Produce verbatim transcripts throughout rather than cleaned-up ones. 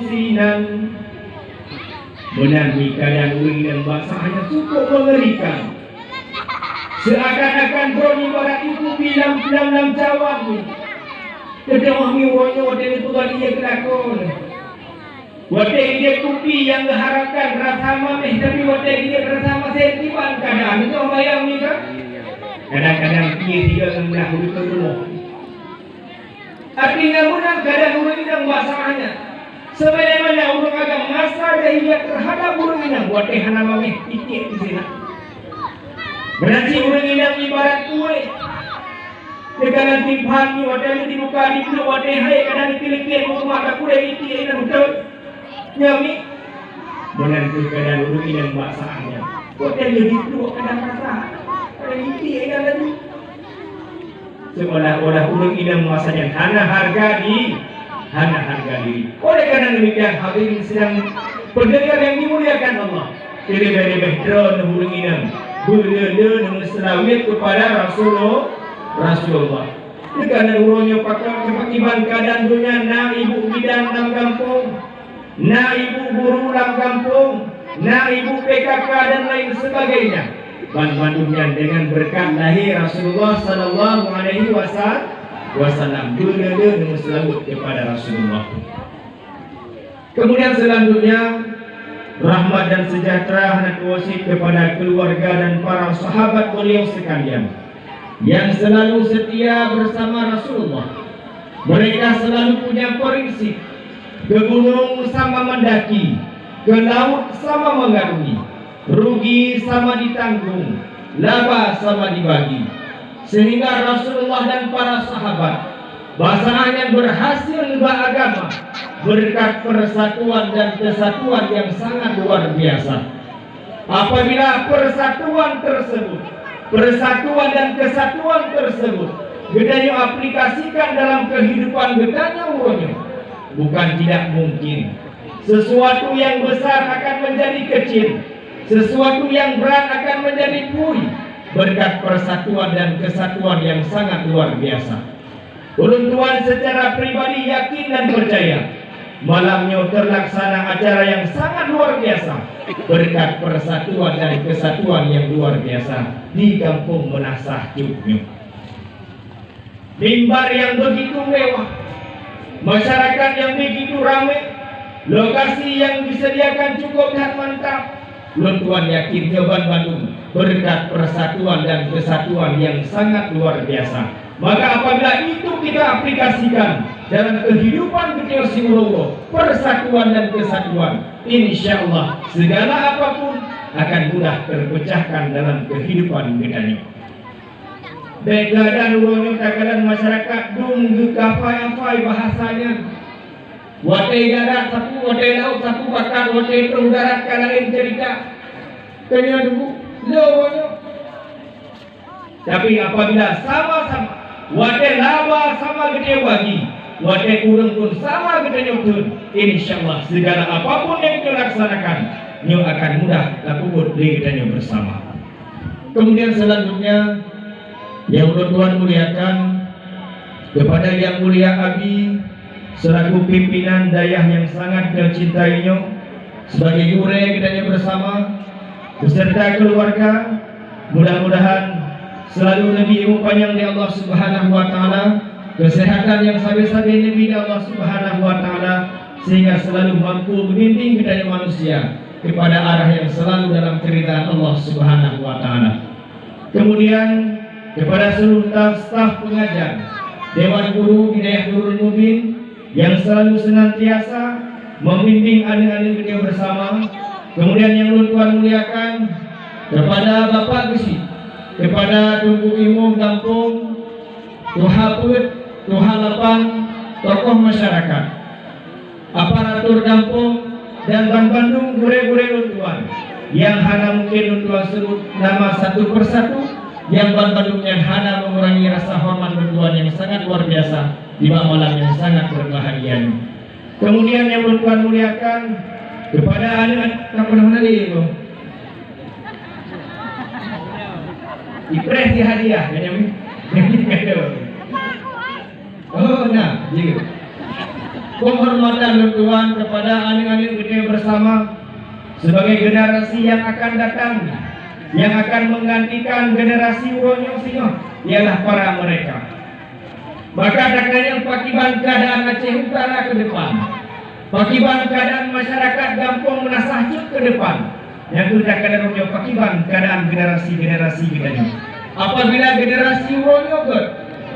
sinan. Meunan mikadan ureuëng nyang bak saát nyan cukup mengerikan. Seakan-akan droe ibarat kupi lam, lam, lam cawan nyan. Teudoh mi uroe nyoe watée neupeugah lé keulakoe. Watée jeuet kupi nyang geuharapkan rasa maméh, tapi watée jeuet rasa maséh kiban keadaan. Teudoh bayang mi ka? Kadang-kadang pih sigoe ngon blah beutôi rumoh. Artinya meunan keadaan ureuëng inong masa nyan. Sebagaimana ureuëng agam masa jahiliyah terhadap ureuëng inong, watée hana maméh, tiek di sinan. Berarti ureuëng inong ibarat kueh. Teuka nanti phan nyoe watée dibuka dipluek watée hai kadang ditilik-tilik meukeumah ka kulée itiek inong beutôi. Nyoe mi. Meunan kheueh keadaan ureuëng inong masa nyan. Watée dipluek kadang rasa. Watée itiek inong laju. Seolah-olah ureuëng inong masa nyan hana harga di, hana harga diri. Oleh karena demikian, hadirin sidang pendengar yang dimuliakan Allah, leubeh-leubeh droeneuh ureuëng inong beuleu-leu meuseulaweuet kepada Rasulullah, Rasulullah. Oleh karena uroe nyoe pakon kiban keadaan donya na ibu bidan lam gampông. Na ibu guru lam gampông, na ibu P K K dan lain sebagainya. Banmandum nyan dengan berkat lahé Rasulullah sallallahu alaihi wasa-, wasallam. Beuleu-leu meuseulaweuet kepada Rasulullah. Kemudian selanjutnya, rahmat dan sejahtera hana teuwasiet kepada keluarga dan para sahabat beliau sekalian yang selalu setia bersama Rasulullah. Mereka selalu punya prinsip, ke gunung sama mendaki, ke laut sama mengarungi, rugi sama ditanggung, laba sama dibagi. Sehingga Rasulullah dan para sahabat bak saát nyan berhasil bak agama berkat persatuan dan kesatuan yang sangat luar biasa. Apabila persatuan tersebut, persatuan dan kesatuan tersebut, geutanyoe aplikasikan dalam kehidupan geutanyoe uroe nyoe, bukan tidak mungkin. Sesuatu yang besar akan menjadi kecil, sesuatu yang berat akan menjadi pui, berkat persatuan dan kesatuan yang sangat luar biasa. Ulôn tuan secara pribadi yakin dan percaya, malam nyoe terlaksana acara yang sangat luar biasa berkat persatuan dan kesatuan yang luar biasa di Gampông Meunasah Cut nyoe. Mimbar yang begitu mewah, masyarakat yang begitu ramai, lokasi yang disediakan cukup dan mantap, Lôn tuan yakin nyoe ban bandum beureukat persatuan dan kesatuan nyang sangat luar biasa. Maka apabila itu kita aplikasikan dalam kehidupan geutanyoe siuroe-uroe, persatuan dan kesatuan, insya Allah segala apapun akan mudah terpecahkan dalam kehidupan geutanyoe. Bèk gadang uroe nyoe takalon masyarakat dum geukafai-afai bahasa nyan. Watèe darat sapeue, watèe laôt sapeue pakat, watèe troh darat ka laén ceurita. Keunyoe dum, lé uroe nyoe. Tapi apabila sama-sama, watèe laba sama geutanyoe bagi, watèe kureueng pun sama geutanyoe kheun, insya Allah segala apapun nyang geutanyoe laksanakan, nyoe akan mudah tapeubuet lé geutanyoe bersama. Kemudian selanjutnya, yang ulôn tuan muliakan, kepada Yang Mulia Abi selaku pimpinan dayah yang sangat geucintai nyoe, sebagai gurèe geutanyoe bersama beserta keluarga, mudah-mudahan selalu neubri ilmu panyang lé Allah Subhanahu wa Ta'ala, kesehatan yang sabe-sabe neubri lé Allah Subhanahu wa Ta'ala, sehingga selalu mampu membimbing geutanyoe manusia kepada arah yang selalu dalam keridaan Allah Subhanahu wa Ta'ala. Kemudian, kepada seluruh staf-staf pengajar, Dewan Guru Wilayah Nurul Mubin yang selalu senantiasa membimbing aneuk-aneuk geutanyoe bersama. Kemudian, yang ulôn tuan muliakan, kepada Bapak Geuchik, kepada Teungku Imum Gampông, Tuha Peuet, Tuha Lapang, tokoh masyarakat, aparatur gampông, dan banbandum gurèe-gurèe lôn tuan nyang hana mungken lôn tuan seubut nama satu persatu, nyang banbandum nyan hana mengurangi rasa hormat lôn tuan nyang sangat luar biasa di bak malam nyang sangat berbahagia nyoe. Kemudian nyang lôn tuan muliakan kepada aneuk-aneuk, ka pernah meunari, Bang? Ipreh di hadiah, kan, ya, Bang? Oh, na, jeuet. Penghormatan lôn tuan kepada aneuk-aneuk geutanyoe bersama sebagai generasi yang akan datang, yang akan menggantikan generasi uroe nyoe singoh, ialah para mereka. Maka takanyang pakiban keadaan Aceh Utara ke depan, pakiban keadaan masyarakat gampông Meunasah Cut ke depan, nyang keuh takalon nyoe pakiban keadaan generasi-generasi geutanyoe. Apabila generasi uroe nyoe gét,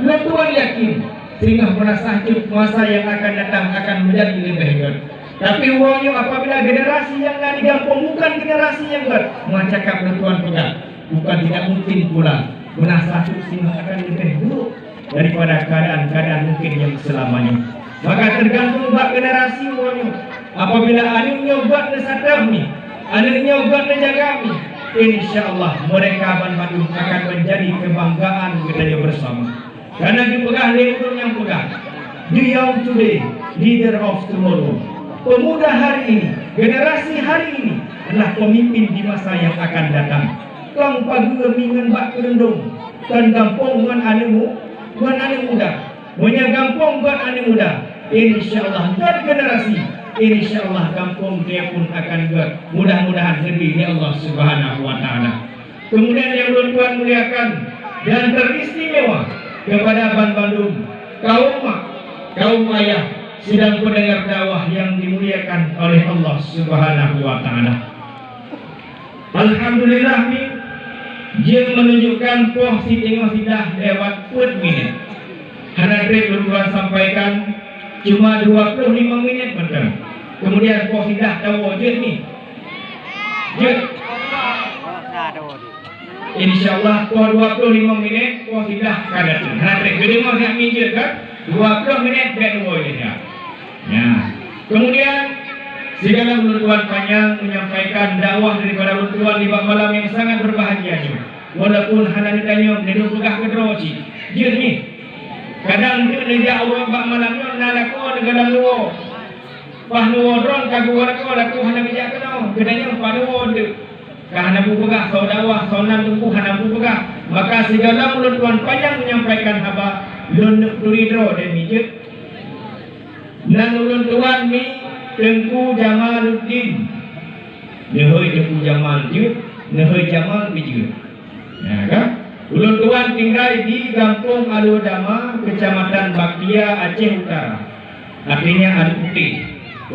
lôn tuan yakin, singoh Meunasah Cut masa yang akan datang akan menjadi lebih gét. Tapi uroe nyoe apabila generasi yang na di gampông bukan generasi yang gét, meucakap lôn tuan peugah, bukan tidak mungkin pula Meunasah Cut singoh akan lebih buruk daripada keadaan-keadaan mungkin yang selama nyoe. Maka tergantung bak generasi uroe nyoe. Apabila aneuk nyoe buet neusatam mi, aneuk nyoe buet neujaga mi, insya Allah mereka banmandum akan menjadi kebanggaan geutanyoe bersama. Karena dipeugah lé ureueng nyang peugah, "The young today, leader of tomorrow." Pemuda hari ini, generasi hari ini adalah pemimpin di masa yang akan datang. Kang pageue mi ngon bak keureueng dong, kon gampông ngon aneuk mu-, ngon aneuk muda. Meunyoe gampông gét aneuk muda, insya Allah gét generasi, insya Allah gampông dia pun akan gét. Mudah-mudahan neubri lé Allah Subhanahu wa Taala. Kemudian yang ulôn tuan muliakan dan teristimewa kepada banmandum kaum mak, kaum ayah sidang pendengar dakwah yang dimuliakan oleh Allah Subhanahu wa Taala. Alhamdulillah, ni jeuet menunjukkan poh siteungoh siblaih lewat peuet minit. Hana treb lôn tuan sampaikan, cuma dua puluh lima minit mantong. Kemudian poh siblaih tawoe jeuet ni. Jeuet. Insya Allah poh dua puluh lima minit poh siblaih ka datang. Hana treb. Geudeungoe siat minyeuk kan? Dua puluh minit bèk tuwoe jeuet. Ya. Kemudian, sigohlom ulôn tuan panyang menyampaikan dakwah daripada ulôn tuan di bak malam yang sangat berbahagia nyoe. Walaupun hana neutanyong, neudong peugah keudroe cit. Jeuet nyoe. Kadang teuk neujak uroe bak malam nyoe na lakoe neugohlom luwoe. Paih luwoe droe ka geuwoe lakoe, lakoe hana geujak keunoe. Geutanyoe paih luwoe teuk. Ka hana beupeugah, soe dakwah, soe nan teungku hana beupeugah. Maka sigohlom ulôn tuan panyang menyampaikan haba, lôn neuk turi droe dan mijeuet. Nan ulôn tuan mi Teungku Jamaluddin. Neuhôi Teungku Jamal jeuet, neuhôi Jamal bijeuet. Ya kan? Ulôn tuan tinggai di Gampông Alue Dama, Kecamatan Baktia, Aceh Utara. Artinya Alue Putih.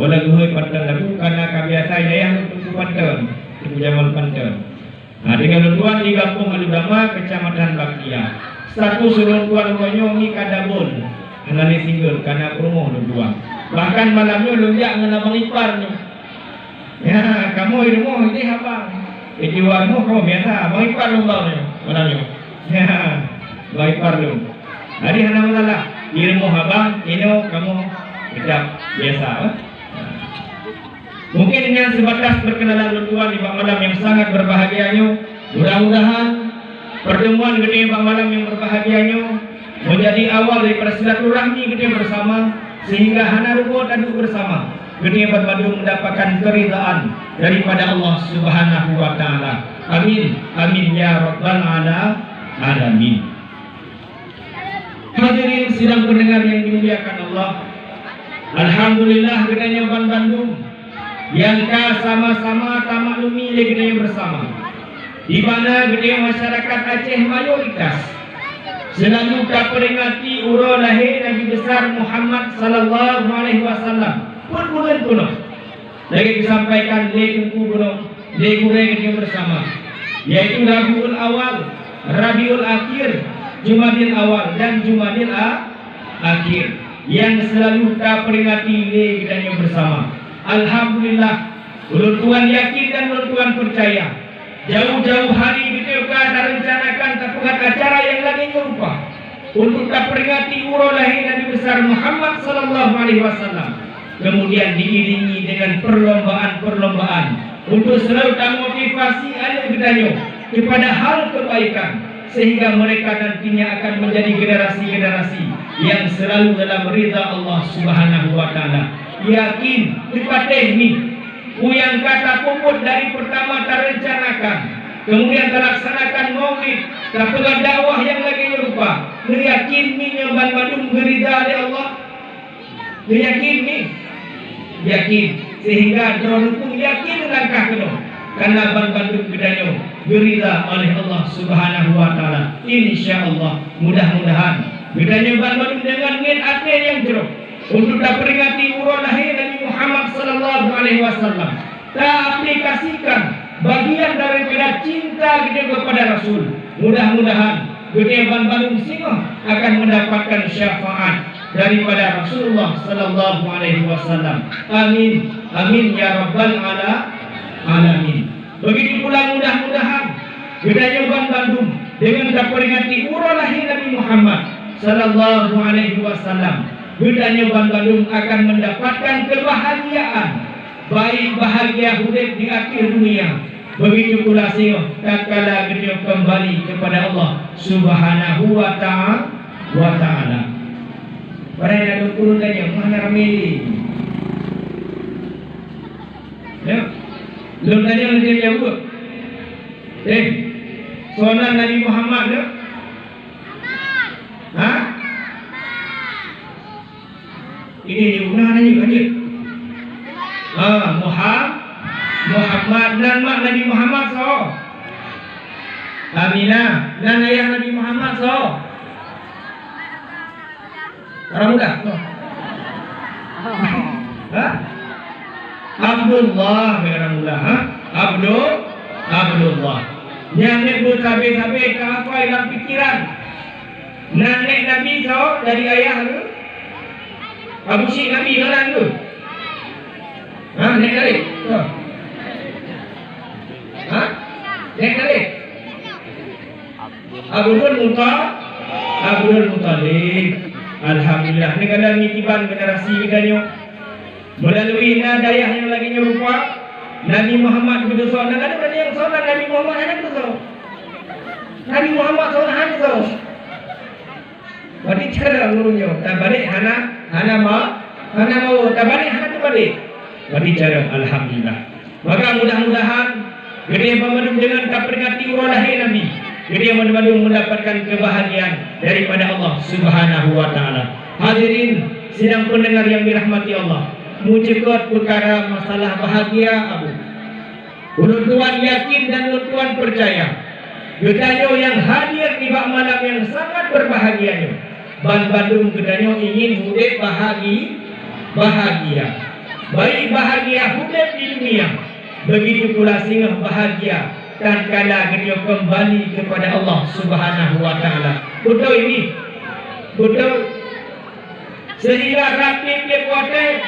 Walau geuhôi Panton Labu, karena ka biasa yayah lôn Teungku Panton, Teungku Jamal Panton. Nah, tinggai lôn tuan di Gampông Alue Dama, Kecamatan Baktia. Status lôn tuan uroe nyoe mi ka double. Hana lé single, ka na peurumoh lôn tuan. Bahkan malam nyoe lôn jak ngon abang ipar nyoe. Ya, kamoe di rumoh idéh abang. Di luwa rumoh kamoe biasa, abang ipar lôn ba nyoe, malam nyoe. Ya, abang ipar lôn. Jadi hana masalah. Di rumoh abang, inoe kamoe tetap biasa, eh. Mungkin nyan sebatas perkenalan lôn tuan di bak malam yang sangat berbahagia nyoe. Mudah-mudahan pertemuan geutanyoe bak malam yang berbahagia nyoe menjadi awal daripada silaturahmi geutanyoe bersama, sehingga hana rugoe taduek bersama, geutanyoe banmandum mendapatkan keridaan daripada Allah Subhanahu wa Taala. Amin, amin ya rabbal ala-, alamin. Hadirin sidang pendengar yang dimuliakan Allah, alhamdulillah geutanyoe banmandum nyang ka sama-sama tamaklumi lé geutanyoe bersama, di mana geutanyoe masyarakat Aceh mayoritas selalu taperingati uroe lahé Nabi Besar Muhammad sallallahu alaihi wasallam peuet buleuen peunoh. Lagèe geusampaikan lé Teungku Gunong, lé gurèe geutanyoe bersama, yaitu Rabiul Awal, Rabiul Akhir, Jumadil Awal, dan Jumadil A-, Akhir, nyang selalu taperingati lé geutanyoe bersama. Alhamdulillah, ulôn tuan yakin dan ulôn tuan peucaya, jauh-jauh hari geutanyoe ka tarencanakan tapeugöt acara nyang lagèe nyoe rupa. Untuk taperingati uroe lahé Nabi Besar Muhammad sallallahu alaihi wasallam, kemudian diiringi dengan perlombaan-perlombaan untuk selalu tamotivasi aneuk geutanyoe kepada hal kebaikan, sehingga mereka nantinya akan menjadi generasi-generasi yang selalu dalam ridha Allah Subhanahu wa Taala. Yakin, teupatéh mi, peue nyang ka tapeubuet dari pertama tarencanakan, kemudian talaksanakan maulid, tapeugöt dakwah nyang lagèe nyoe rupa, neuyakin mi nyoe banmandum geuridha lé Allah? Neuyakin ni? Yakin. Sehingga droeneuh pun yakin langkah keunoe. Karena banmandum geutanyoe geuridha oleh Allah Subhanahu wa Taala. Insya Allah, mudah-mudahan geutanyoe banmandum deungon niet até nyang jroh untuk taperingati uroe lahé Nabi Muhammad sallallahu alaihi wasallam, taaplikasikan bagian daripada cinta geutanyoe kepada Rasul. Mudah-mudahan geutanyoe banmandum singoh akan mendapatkan syafaat daripada Rasulullah sallallahu alaihi wasallam. Amin. Amin ya rabbal ala-, alamin. Begitu pula mudah-mudahan geutanyoe banmandum deungon taperingati uroe lahé Nabi Muhammad sallallahu alaihi wasallam, geutanyoe banmandum akan mendapatkan kebahagiaan, baik bahagia udép di ateueh dunia, begitu pula singoh tatkala geutanyoe keumbali kepada Allah Subhanahu wa ta'a-, wa Ta'ala. Padahai na lôn tanyong, mana ramé lé? Ya. Lôn tanyong lé jaweueb. Eh, soe nan Nabi Muhammad nyoe? Ha? Ini ni, ulang lagi, lanjut. Ha, Muha-, Muhammad, nan mak Nabi Muhammad soe? Aminah, nan ayah Nabi Muhammad soe? Orang muda. Ha? Abdullah, orang muda, ha? Abdul, Abdullah. Nyang nek beutabe-tabe ka hafai lam pikiran. Nan nek Nabi soe dari ayah tu? Abu Syik Nabi, nyoe nan tu. Ha, nek Nabi? Soe? Ha? Nek Nabi? Abdul Muta-, Abdul Muthalib. Alhamdulillah. Ni kadang ni kiban generasi kita nyoe. Melalui na dayah nyang lagèe nyoe rupa, Nabi Muhammad geudusoe, na kadang ada nyang soe Nabi Muhammad hana geudusoe. Nabi Muhammad soe hana geudusoe. Berarti cara ureueng nyoe, tabalek hana, hana ma-, hana mau, tabalek hana tabalek. Berarti cara, alhamdulillah. Maka mudah-mudahan geutanyoe banmandum deungon taperingati uroe lahé Nabi, geutanyoe banmandum mendapatkan kebahagiaan daripada Allah Subhanahu wa Taala. Hadirin sidang pendengar yang dirahmati Allah, meucukot peukara masalah bahagia abu. Ulôn tuan yakin dan ulôn tuan peucaya, geutanyoe nyang hadir nibak malam nyang sangat berbahagia nyoe, banmandum geutanyoe ingin udép bahagi-, bahagia. Baik bahagia udép di dunia, begitu pula singoh bahagia tatkala geutanyoe keumbali keupada Allah Subhanahu wa Taala. Beutôi nyoe? Beutôi? Sehingga rab tiep-tiep watèe,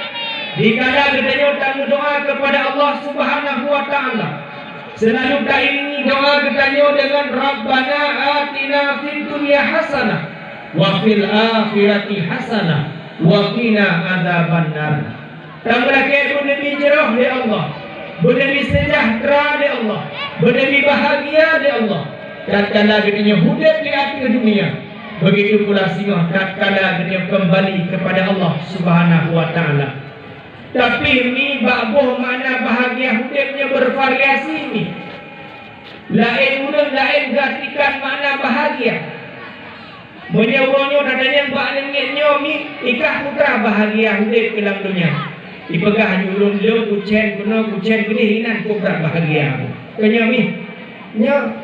dikala geutanyoe tameudoa keupada Allah Subhanahu wa Taala, seulalu tairingi doa geutanyoe deungon, "Rabbana atina fid dunya hasanah, wa fil akhirati hasanah, wa qina adzabannar." Tameulakèe beuneubri jroh lé Allah, beuneubri seujahteura lé Allah, beuneubri bahagia lé Allah, tatkala geutanyoe udép di ateueh dunia. Begitu pula singoh tatkala geutanyoe keumbali keupada Allah Subhanahu wa Taala. Tapi mi bak boh makna bahagia udép nyoe beuvariasi mi. Laén ureueng laén geuartikan makna bahagia. Meunyoe uroe nyoe tatanyong bak langét nyoe mi, i kah peue bahagia udép di lam donya. Ipeugah lé ureueng, "Lôn kucen keunoe, kucen keudéh, inan peue bahagia." Keu nyoe mi. Nyoe.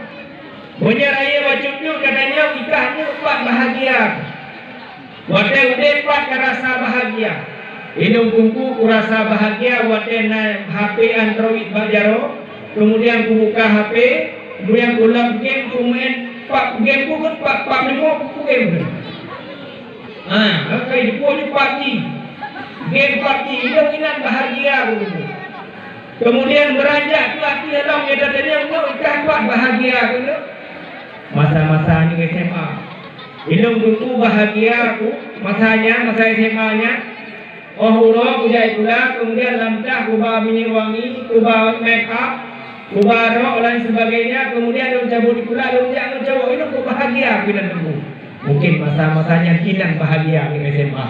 Meunyoe rayeuk bacut nyoe gata nyoe, i kah nyoe pat bahagia. Watèe udép pat ka rasa bahagia. Inong teungku kurasa bahagia watèe na H P Android bak jaroe, kemudian kubuka H P, kemudian kulab game, kumeu'en pab game, bukan pab, pab limo, buku game. Ha, kai dipuji PUBG. Game PUBG, inong inan bahagia beutôi. Kemudian beranjak keu ateueh lom, ya, tatanyong nyoe i kah pat bahagia keu nyoe. Masa-masa nyoe S M A. Inong teungku bahagia ku, masa nyan, masa S M A nyan. Oh uroe kujak sikula, kemudian lam tah kuba minyeuk wangi, kuba make up, kuba rok lain sebagainya, kemudian lôn cabot sikula, lôn jak ngon cowok, inong ku bahagia ku inan teungku. Mungkin masa-masa nyan inan bahagia keu S M A.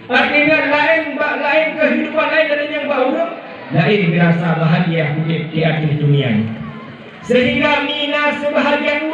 Artinya laén bak, laén kehidupan laén dari nyang bak ureueng, laén geurasa bahagia udép di ateueh dunia nyoe. Sehingga mina seubahagian